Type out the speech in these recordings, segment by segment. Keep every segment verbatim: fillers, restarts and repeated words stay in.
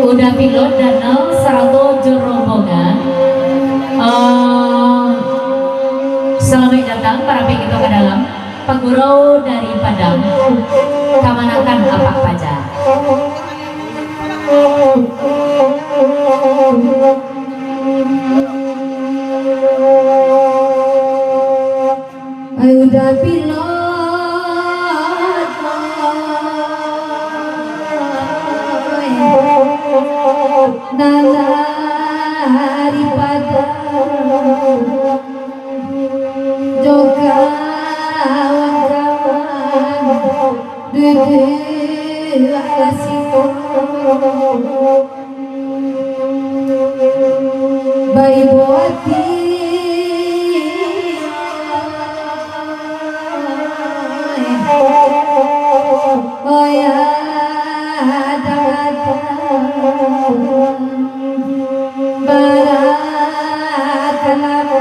Uda Pilot Danau sarato jo rombongan, eh, salamaik datang, barapek kito ka dalam. Pagurau dari Padang, kamanakan Apak Paja. Ai Uda Pilot, nan dari Padang, jo kawan-kawan, duduak lah siko. Baibo ati, oya, adang-adang, barakan lamo.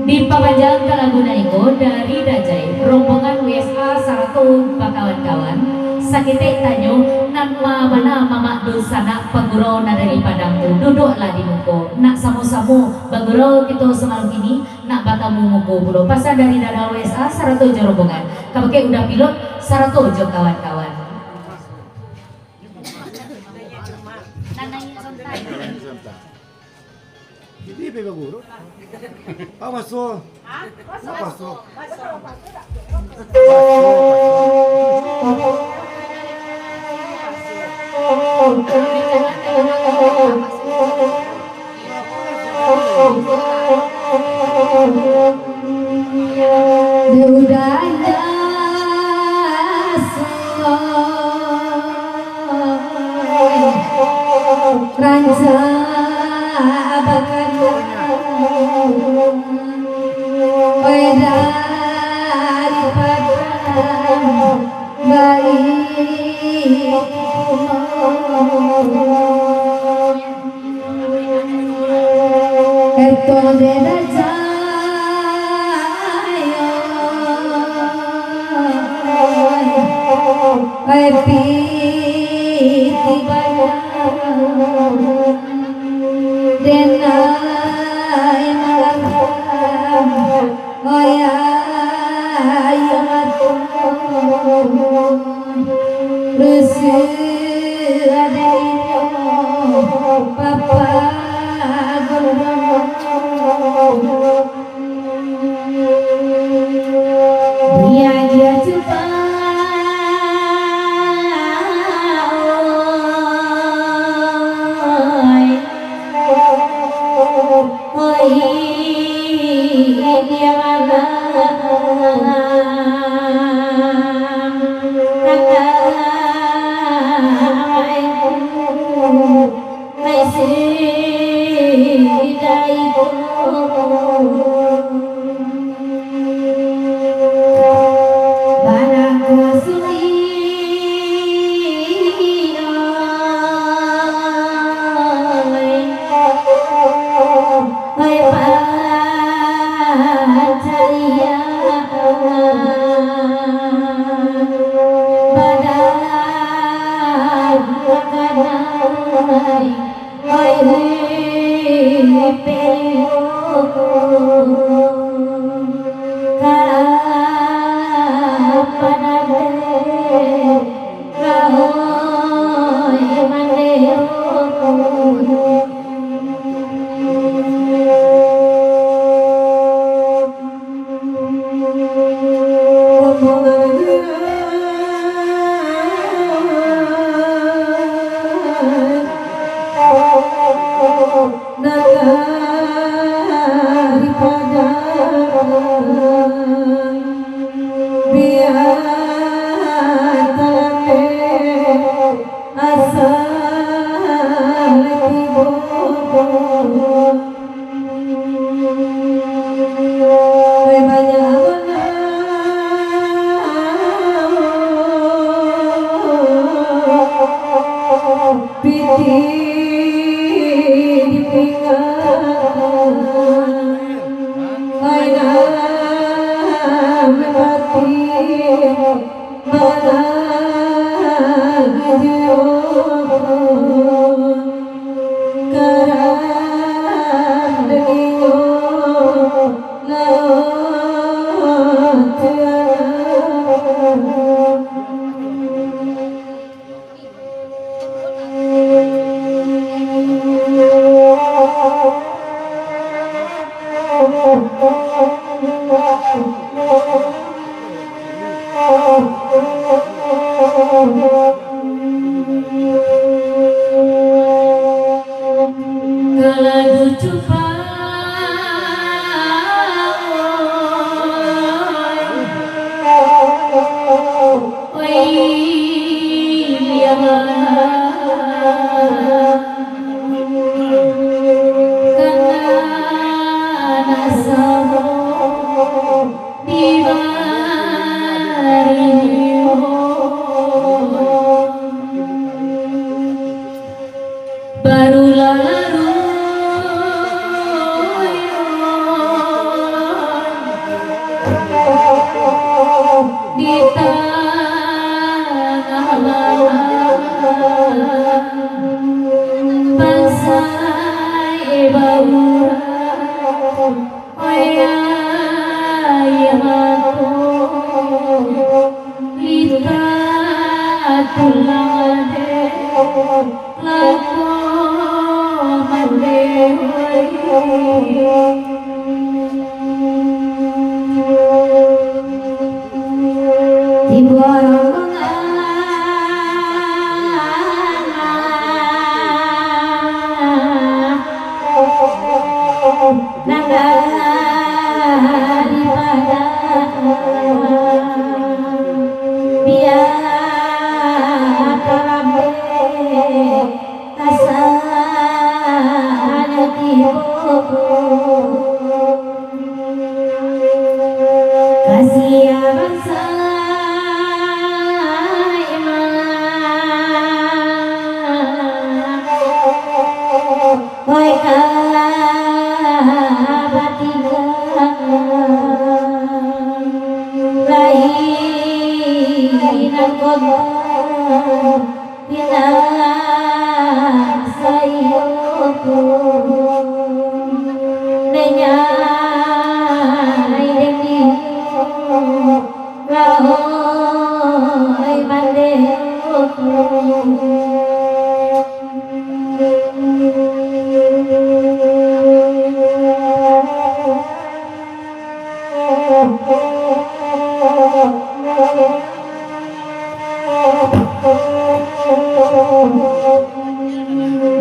Dipapanjang ka lagu nan iko dari Dajai, rombongan W S A sarato bakawan-kawan. Saketek tanyo, nan ma bana mamak dunsanak pagurau nan dari Padang tu, duduaklah di muko, nak samo-samo bagurau kito samalam kini. Nak batamu muko pulo. Pasan dari Danau W S A sarato jo rombongan. Ka bakeh Uda Pilot sarato jo kawan-kawan. Jadi, pe baguru. Pak Paso. Pak Paso. Rancak bakana, oi, daripada baik. Eto dek Raja, yo, oi, piti banyak. Denai malam, oya, iyo mato. Rusuh adai inyo, papa gondong. Dia, dia cuba, oh. Talambek asa tibo. Banyak amal. Pitih di pinggang, aina mati balah jero, karang daginyo lawa tiang. Kaladu cupai. Barulah lalu di tangah malam, pansai baurang. Oi, aia mato, lita tulang dek, lako mandeh, oi. Tibo rombongan nan dari Padang, bia talambek, asa nyo tibo. Kasiah bansa Iman, oi, ka batingga, lai nan kota. Indak saiyo ko, nenyai den diyo, lahoi mandeh ko.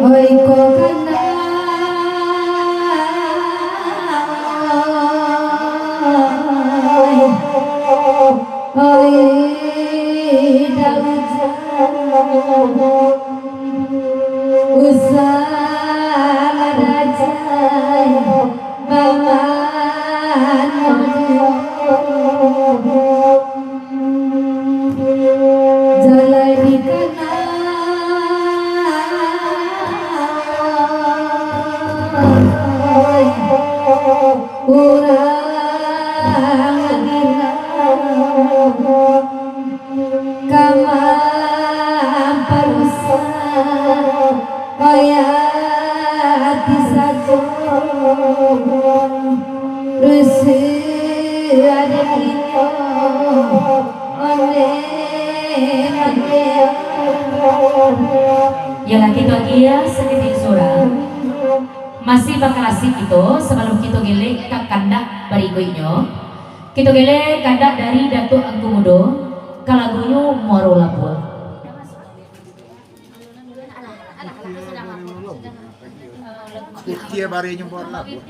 Oi, ko kana, oi, oi, Daud. Usah lah dajai, baman. Jalai di kana, urang Madinah. Ka mamparusak, oi ati sajo. Rusuah den inyo, ondeh mandeh. Yolah, kito agiah saketek surang. Masih bakalasi kito, sabalun kito gelek ka kandak barikuiknyo. Kito gelek kandak dari Datuak Angku Mudo, ka lagunyo Muaro Labuah. Kecil barinyo Muaro Labuah.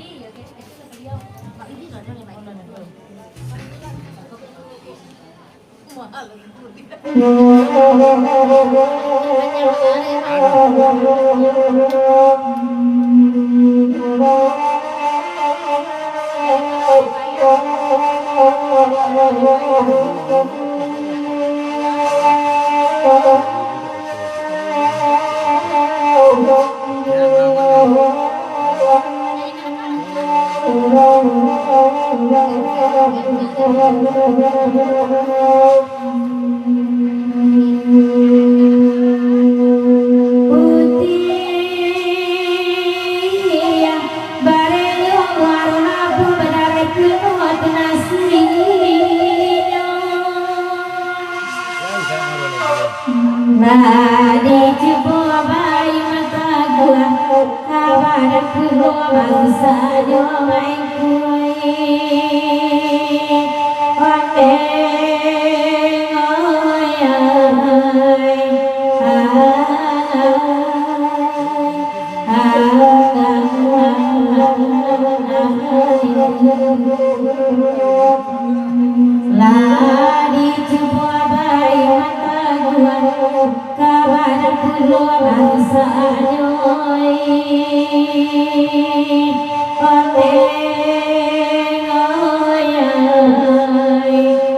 Putiah barenyo warna pun badarai kuno tu nasinyo. Lah dicubo bayi mata gua. Kabar kulo bangsanyo main kuih. Ondeh, oi, ai, ai, ai, ai. Lah dicubo bayi mata gua. Kabar pulo bangsanyo, ondeh, oi, ai, ai, ai, ai.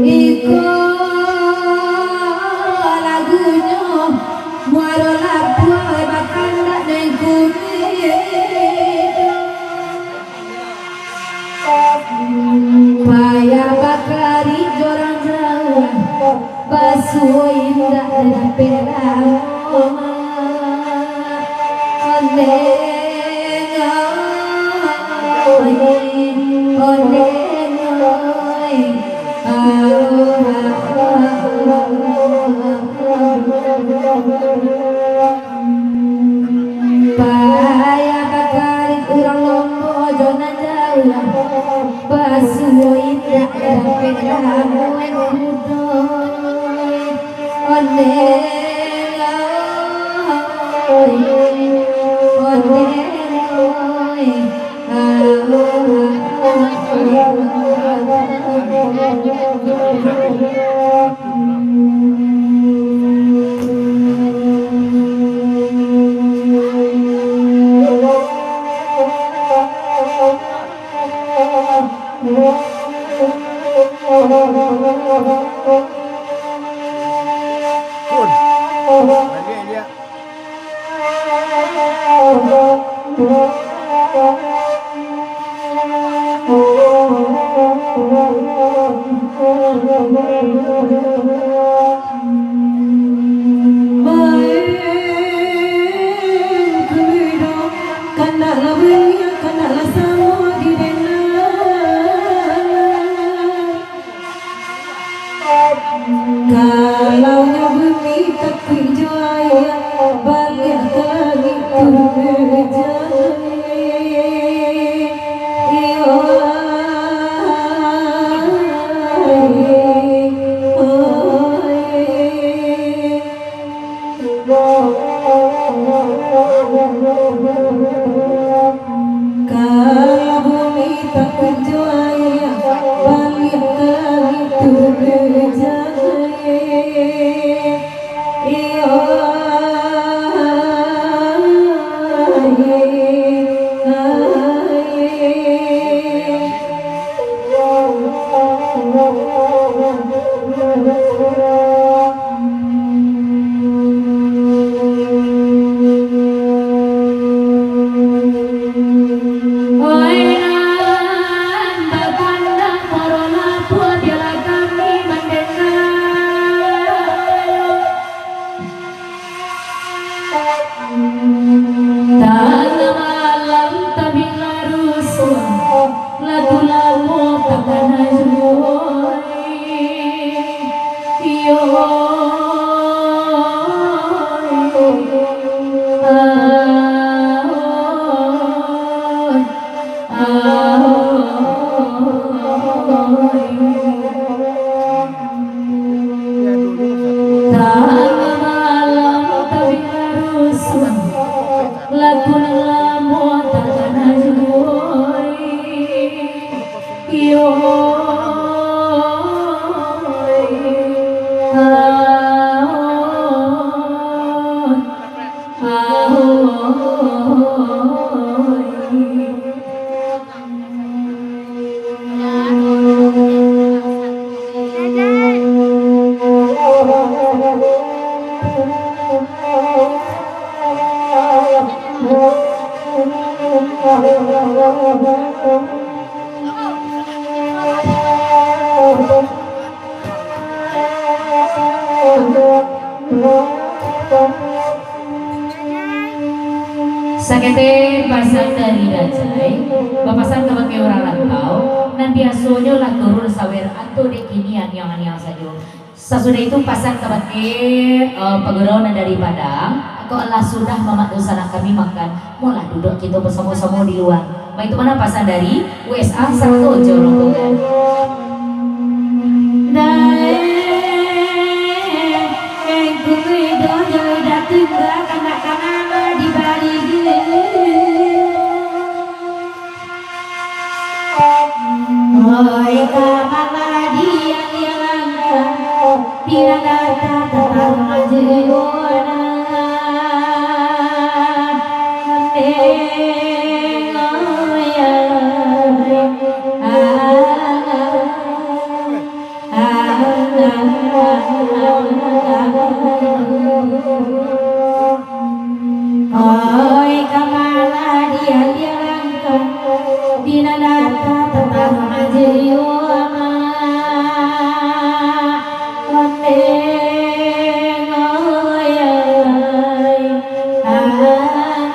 Iko lagunyo, muaro labuah bakandak nan kuredo. Payah bakarik jo urang jauah, basuo indak dapek lamo. Ondeh, oi, ondeh, oi. Payah bakarik urang Lombok jo nan jauah, basuo indak dapek lamo kudo. Ondeh, oi, ondeh, oi. Pun. Baliak dia. Main kudo, kandak lah baliak, kandak lah samo di denai. Kalau nyo bumi takuik jo ayah, baliak ka langik turun hujan. Iyo, ai, ai. Kalau bumi takuik jo ayah, baliak ka langik turun hujan. Iyo, ai, ai. Sakete pasan dari Dajai, bapasan kabake urang rantau, nan biasonyo lah turun sawer, atau dek kini aniang-aniang sajo. Sasudah itu pasan kabake, eh, pagurau nan dari Padang, kok lah sudah mamak dunsanak kami makan, molah duduak kito basamo-samo di lua. Baitu mano pasan dari U S A sarato jo rombongan. Oi, kamana diang-diang langkah, bila datang tataruang jiwa. Oi, kamana diang-diang langkah, bila datang tataruang jiwa. Ondeng, oi, ai, ai, ai, ai.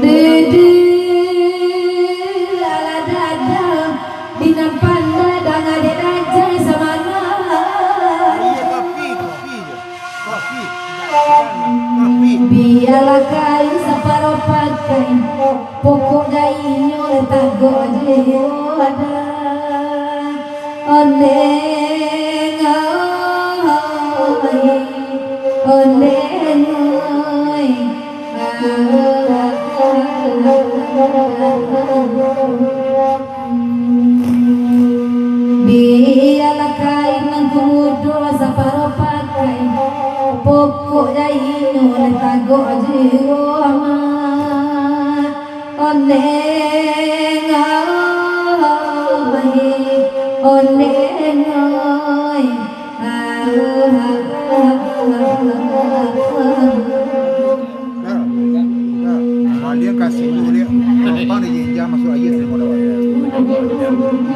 Dede, alah dada, bina pandai danga dek Dajai samalam. Bialah kain saparo pakai, pokok dai inyo lai tagok jiwa. Ondeng, oi, ondeng, oi. Bialah kain mangko mudo saparo pakai, pokok dai inyo lai tagok jiwa. Ondeng, oi, ondeng, oi. Dah, dah. Balian kasih dulu dia. Gampang dia jenjang masuk aia, saya mau dapat.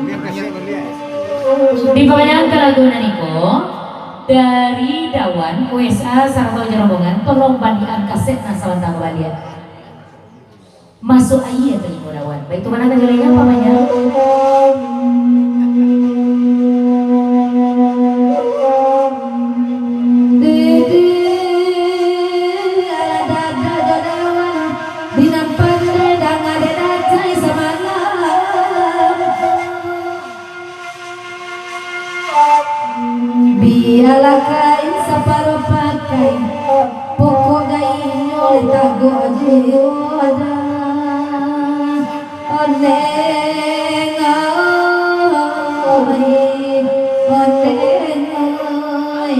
Biar kasih balian. Dipapanjangkan lagu nan iko dari Dawan, U S A, sarato jo rombongan, tolong baliakan kaset nan sabanta ka baliak. Masuk aia talingo Dawan. Baitu mano ka jolehnya, pamanjang. Dede, alah dada jo Dawan, bina pandai danga dek Dajai samalam. Bialah kain saparo pakai, pokok dai inyo lai tagok jiwa. Ondeng, oi, ondeng, oi.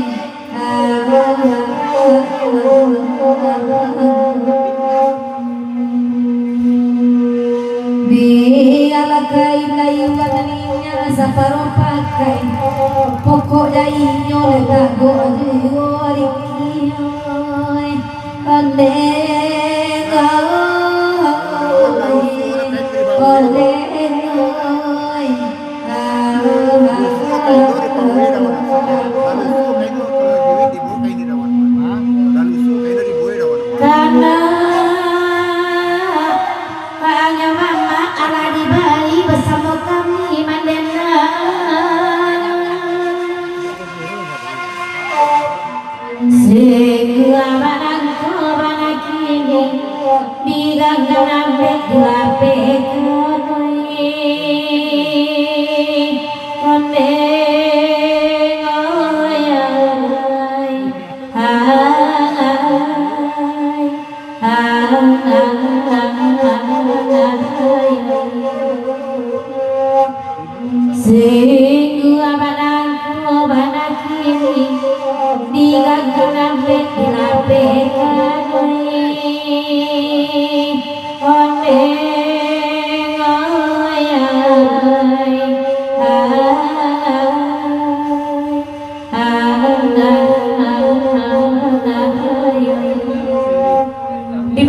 Bialah kain layuan nan inyo saparo pakai, pokok dai inyo lai tagok jiwa. Ondeng, oi, ondeng, oi. Karena hanya mamak alah dibari basamo kami mandendang.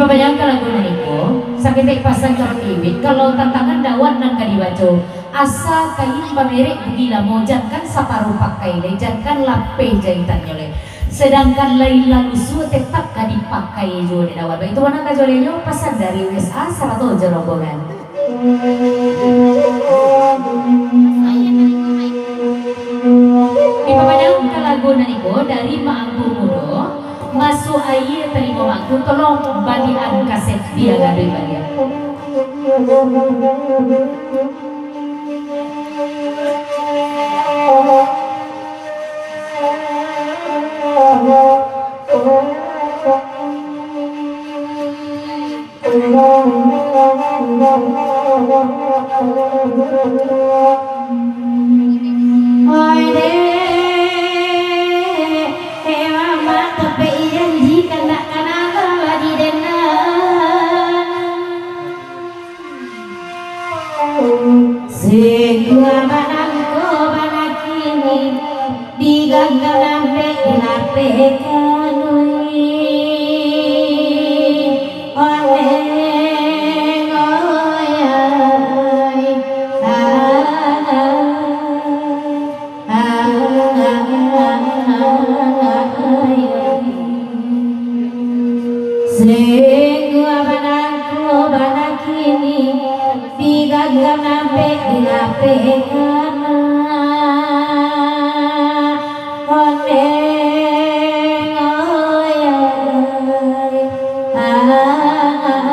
Bayangkan lagu nan iko, saketek pasan ka Rocky Iwin, kalau tantangan dawan nan ka dibaco, asa kain bamerek bugi lamo, jankan saparuah pakai lai, jankan lapeh jaitannyo lai. Sadangkan lain lah lusuak, tetap ka dipakai juo dek dawan. Baitu mano kajualanyo, pasan dari U S A sarato jo rombongan. Dipamandangkan lagu nan iko dari Mak Angku Mudo, masuak aia talingo Mak Angku, tolong baliakan kaset, bia gaduik baliak. Oi dek, eh mamak, tapi janji kandak kanal lah di denang. Sungguah manangko bana kini, diganggam nambek dilapehkan, oi. Oneng, oi, oi. Ah, ah. Sungguah manangko bana kini, diganggam nambek dilapehkan. Oneng, oi, oi. Ah, ah, ah,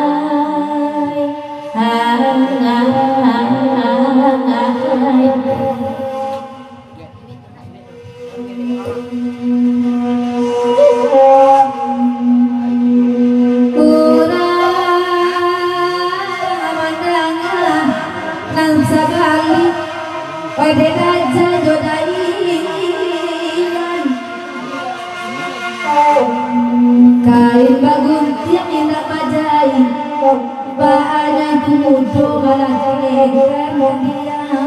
ah, ah, ah. Urang mandanga nan sabalik, ode Daja jo Daiwan. Kain baguntiang indak bajai, baa Angku Mudo malapehkan diau.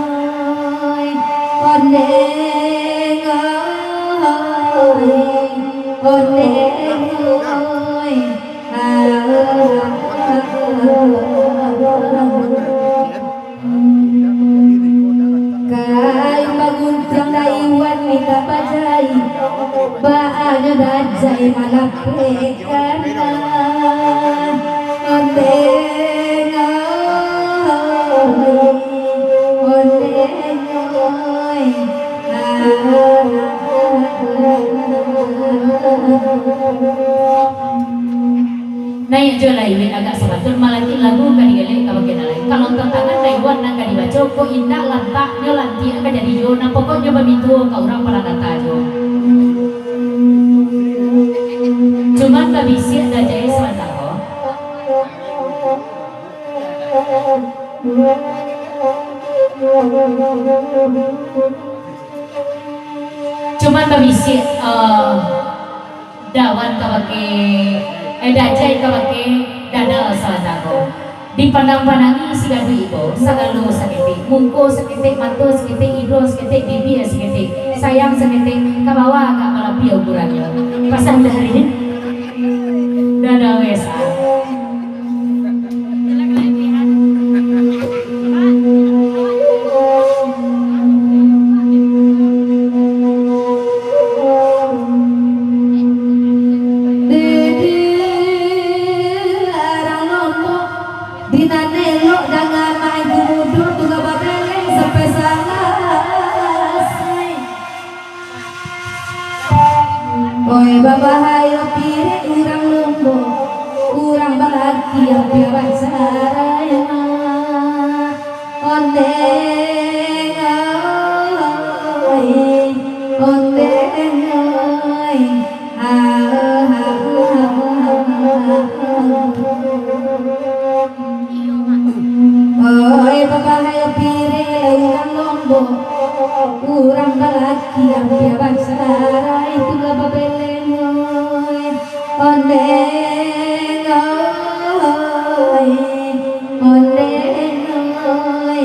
Oneng, oi, oneng, oi. Kain baguntiang Daiwan mintak bajai, baa nyo Dajai malapehkan. Oneng, oi, oneng, oi. Naiak jo lai, Win, agak sabatun, malakik lagu ka digalek ka bagian nan lain. Kalau tantangan Daiwan nan ka dibaco, kok indak lantaknyo lantiak ka jadi juo, nan pokoknyo bamintuo ka urang Paranata juo. Cuman babisiak Dajai sabanta ko. Cuman babisiak, eh, Dawan kabake, eh, Dajai kabake Dadal sabanta ko. Dipandang-pandangi si gaduik ko, sagalo saketek, muko saketek, mato saketek, ido saketek, bibia saketek, sayang saketek, ka bawah agak malapia ukurannyo. Pasan dari Dadal U S A. Di nan elok danga main gumudo, tungga babeleng sampai salasai. Oi, babahayo pirek urang Lombok, urang balaki ampia bacarai. Ondeng oi, ondeng oi. Oi, babahayo pirek urang Lombok, urang balaki ampia bacarai, tungga babeleng oi. Ondeng oi, ondeng oi.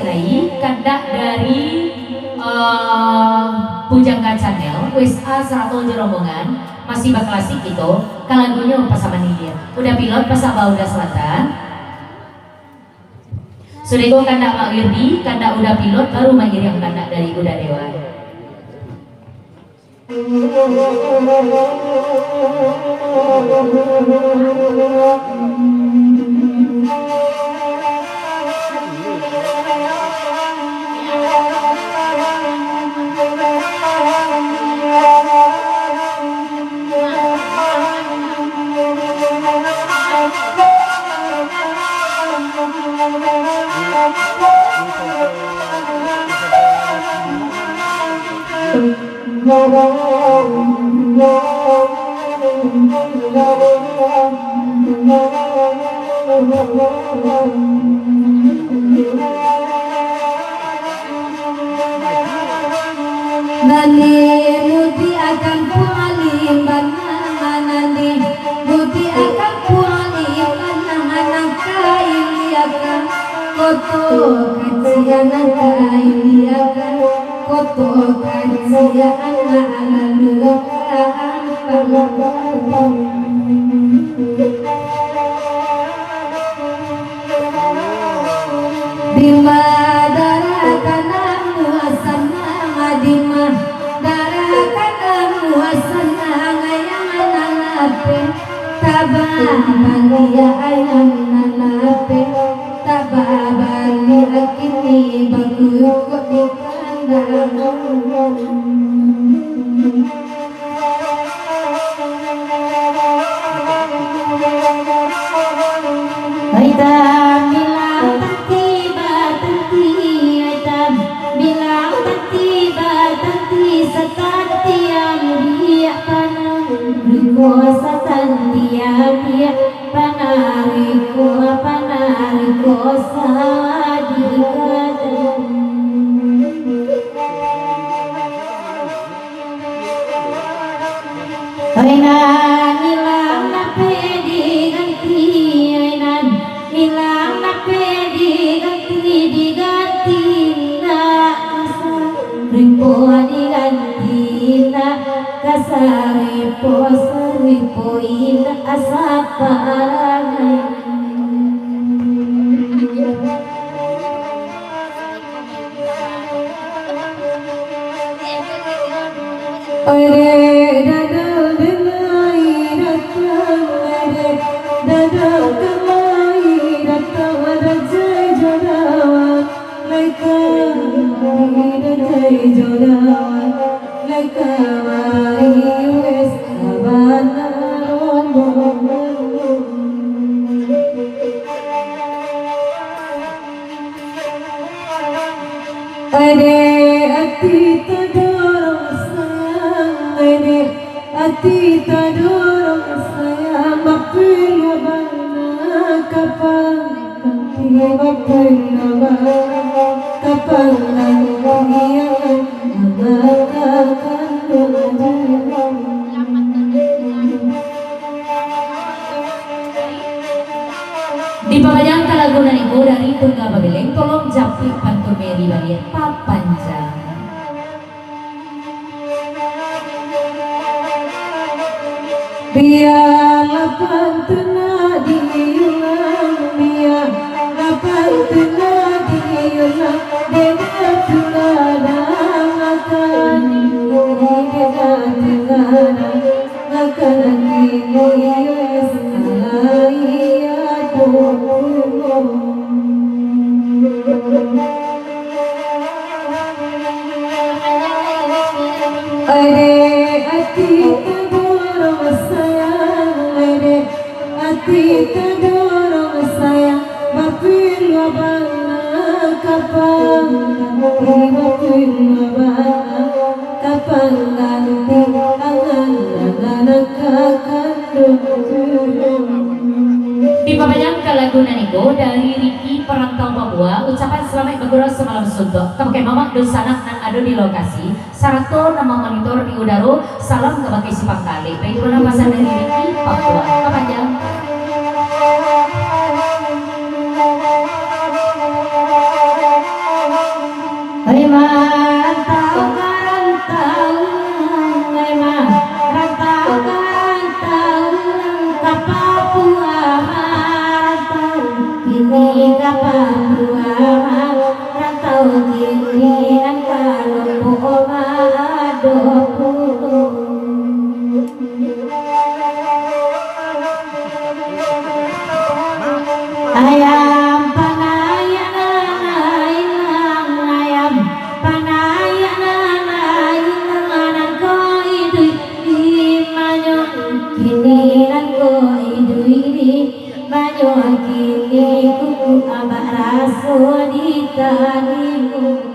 Lai, kandak dari, eh, Pujangga Channel, U S A sarato jo rombongan, masih baklasik kito, ka lagunyo Pasaman Ilir. Uda Pilot, Pasar Bau, Uda Selatan. Sudah ko kandak Mak Wirdi, kandak Uda Pilot, baru mairiang kandak dari Uda Dewan. Nani muti akan pualim banangan nani, muti akan pualim banangan nan kailiakan, koto kacian nan kailiakan, koto kacian nan lalu ka ampang. Dima darah kanamu sanang, dima darah kanamu sanang, ayang nan lapeh. Taba baliak ayang nan lapeh, taba baliak kini bakuyuak di kandang. Ai tam bilang tanti batanti, ai tam bilang tanti batanti, satanti ambiak panah, ruko satanti ambiak panah, ruko panah, ruko sawah di gadang. Ai nan ilang lapeh diganti, ai nan ilang lapeh diganti, diganti indak ka saripo, diganti indak ka saripo, saripo indak ka saparangai. Ere dadang denai datang, ere dadang kamai datang, rajai jo dawan, lai kamari rajai jo dawan, lai kamari wes sabana rombongan. Ade ati tadorong sayang, ade ati tadorong sayang, bapilu bana ka pangganti, bapilu bana ka pangganti, anak ka kanduang. Dipapajangkan lagu nan iko dari Tungga Babeleng, tolong japik pantun Mary baliak, papanjang. Bialah pantun nak diulang, bialah pantun nak diulang, dek nak tungga dang akan, dek nak tungga dang. Ade ati tadorong sayang, ade ati tadorong sayang, bapilu bana ka pangganti, bapilu bana ka pangganti, angan-angan ka kanduang. Dipapajangkan lagu nan iko dari Ricky Perantau Papua, ucapan salamaik bagurau samalam suntuak, ka bakeh mamak dunsanak nan ado di lokasi, sarato nan mamonitor di udaro, salam ka bakeh si panggaleh. Baitu bana pasan dari Ricky Papua. Papanjang. Ka papuahan rantau kini, nan ka lompok ma ado pulo. Ayam panaiak nan ilang, ayam panaiak nan ilang, nan ko iduik di manyo kini, nan ko iduik di manyo kini, kuku abak raso di talingo.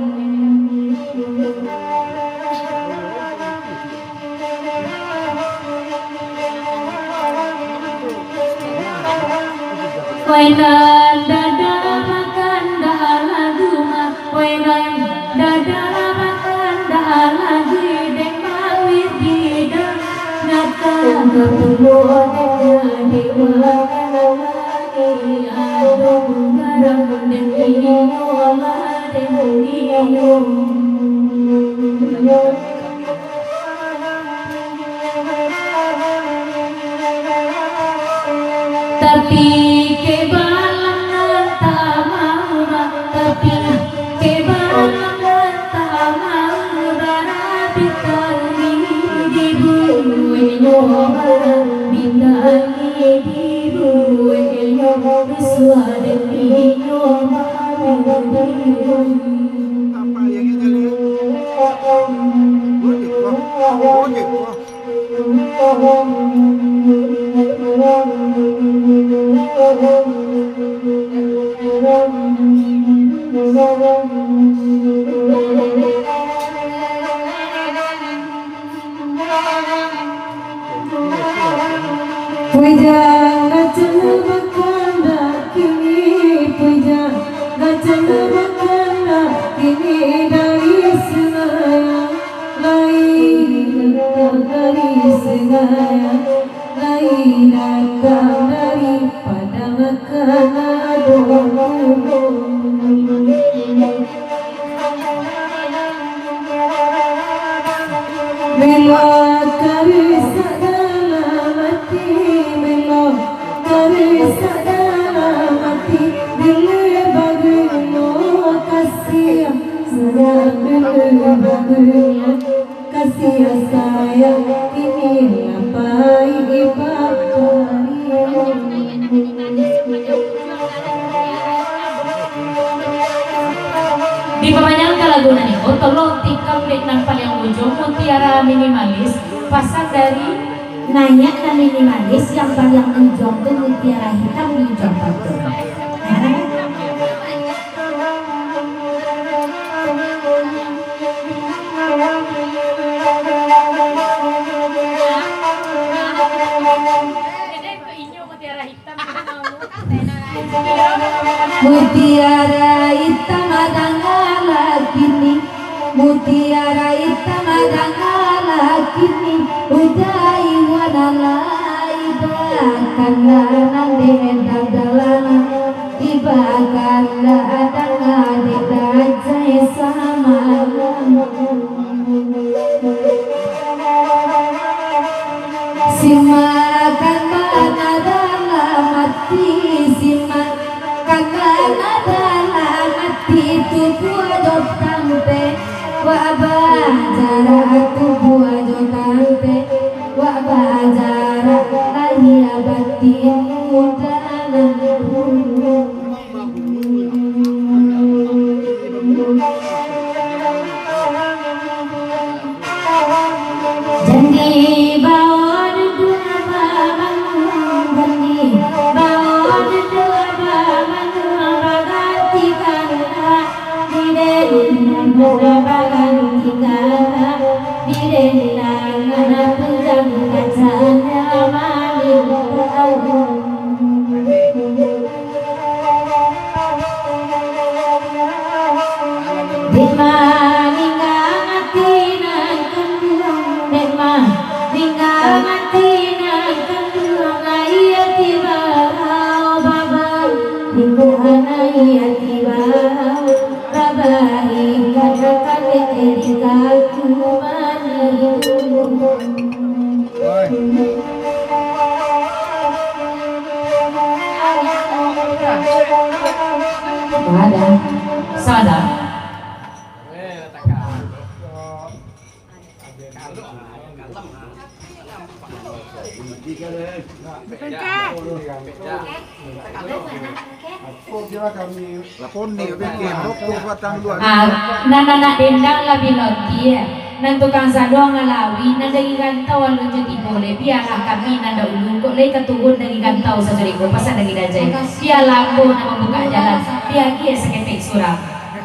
Wai nan dada makan dah lagu mah, wai nan dada makan dah lagu, dek mawir di dah nata kapuluh dek dewa. Tapi kek balang nan tak mau, tapi kek balang nan tak mau, bara bintang di buek nyo, bara bintang di buek nyo, suah demi nyo. Puja ngacam bakandak kini, puja ngacam bakandak kini, dari Senayan lai datang, dari Senayan lai datang, dari Padang Makan ado pulo. Bilo ka rusak dalam ati, bilo ka rusak dalam ati, bilo baguno kasih sayang, bilo baguno kasih sayang, kini lah pai ibarat. Dipamanjangkan lagu nan iko, tolong tikam dek nan paliang ujuang, Mutiara Minimalis, pasan dari Naiak nan Minimalis, yang paliang ujuang tu Mutiara Hitam di ujuang patung. Mutiara hitam, dangalah kini. Mutiara hitam, dangalah kini. Udah iwan alai, bakanlah nan dendam dalam. Ibaratlah adang adik dajai samalam. Simakan bana dalam ati, simakan bana dalam ati, tubuah jo tampek, wak bajarak tubuah jo tampek, wak bajarak lahia batin muda nan dulu. Jandi bawa duduk babangun, jandi bawa duduk babangun, bagantikan di den, bagantikan di den, anak pujang kacanya maminta. Dek maninggang ati nan kanduang, dek maninggang ati nan kanduang, ai ati barau baba, dikuan ai ati barau baba, ikan akan dek Ada. Sada. Ah, nan anak dendang lah bilotiah, nan tukang sadoh ngalawi, nan dari rantau alun jo tibo lai, bialah kami nan dahulu, kok lai ka turun dari rantau sasudah ko, pasan dari Dajai. Bialah ambo nan mambukak jalan, diagiah saketek surang.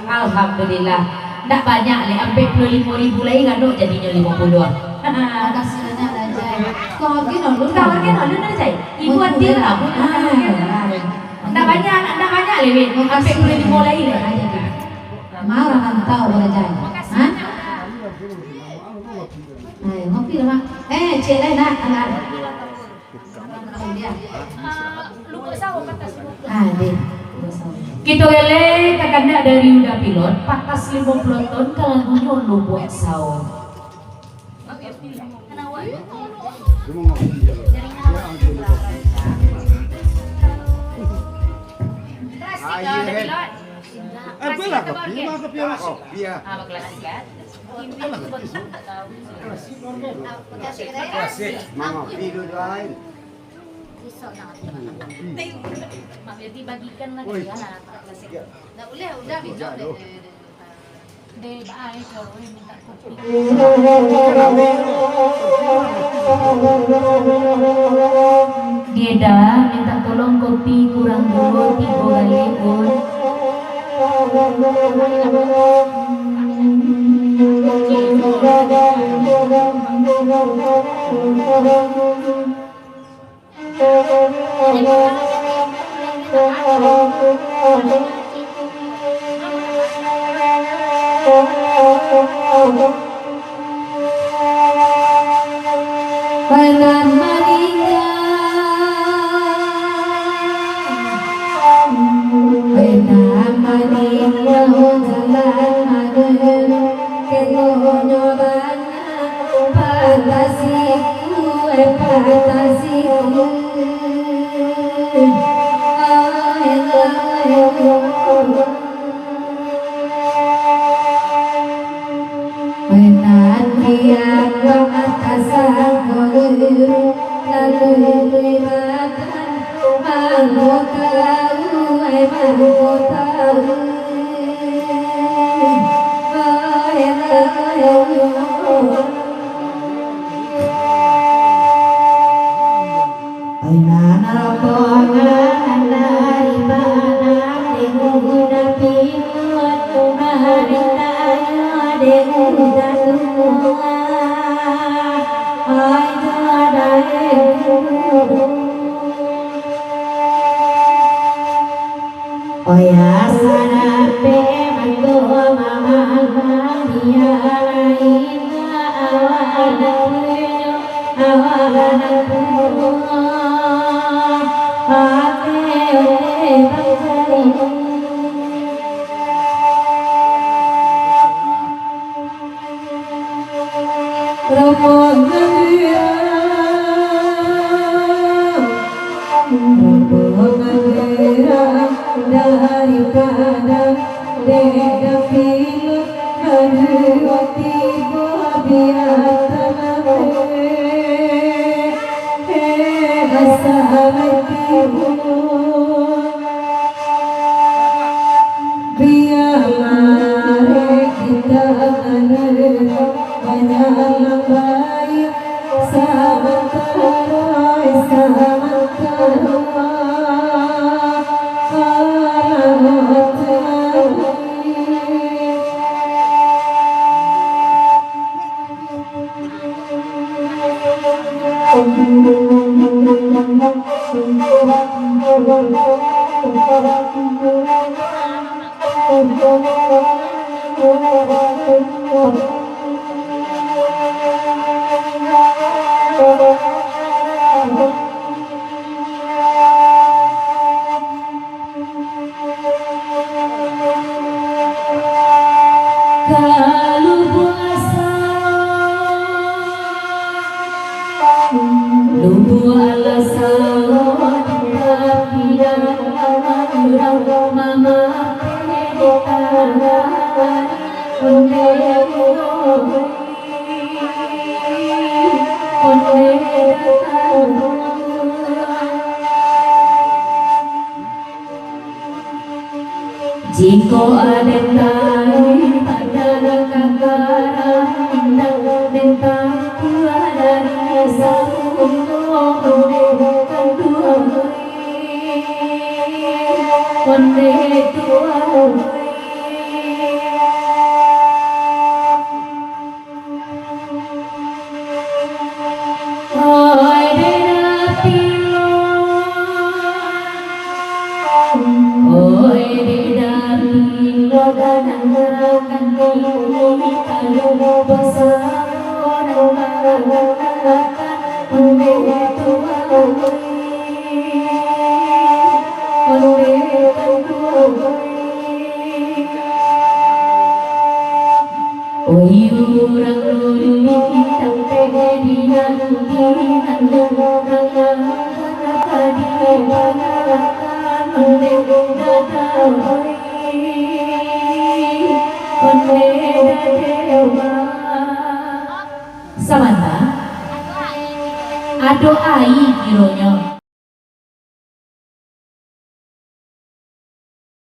Alhamdulillah. Ndak banyak lai, ampek puluah limo ribu lai, ganok jadinyo limo puluah. Makasih banyak, Dajai. Kau makin dulu, kau makin dulu, Dajai. Ibu Atil lah, Bu. Ah, ah. Ndak banyak, ndak banyak lai, Win. Ampek puluah limo lai lai. Marah kan tau baraja. Ha? Ayo, ngopi lah, Mak. Eh, cek lain nak, anak. Ah, deh. Kito galeh takandak dari Uda Pilot, patas limo puluah ton ka lagunyo Lubuak Sawo. Klasik lah, Uda Pilot. Apalah kopi, mah kopi awas. Kopi, ya. Ah, klasik, kan? Klasik. Mama, kopi dulu lain. Mak Feby bagikan lah. Oi. Lah, klasik. Ndak buliah, Uda bijak deh. Deh, baik, kalau minta kopi. Deda minta tolong kopi kurang duo tigo galeh, Bun. Pernah maningga, pernah maningga jalan mager, kenonyo banyak. Patah siku, eh, patah siku. Ai, ai, oh. Penantian wak atas angkor, lalu lewat. Mangko tahu, ai mangko tahu. Ai, ai, ai. Ai nan rombongan dari Padang, dek Uda Pilot, mari tayo dek Uda Tua. Ai jo dae. Oya sadapek mangko mamandang, dia lain awak nan punyo, awak nan punyo, ate oleh bangkari. Rombongan gerang, rombongan gerang dari Padang, dek Uda Pilot baru tibo di ateh, eh, asa tibo. Bialah kita ngaleh, banyak nan baik, samantaro, samantaro, alah, Ka Lubuak Sawo, Lubuak Sawo, tapi dalam urang mama. Jikok aden taruih pado kakara, indak den taruih dari saruno, onde kanduang, onde tuang. Oi deda pilo, oi deda pilo, danang rakan diri tayo basamo, danang rakan onde tuang, onde kanduang. Oi urang lulih, tampek di nan, di nan urang, urang ka dipangakan dek dada, oi, ondeh dada, oi. Sabanta. Ado ai.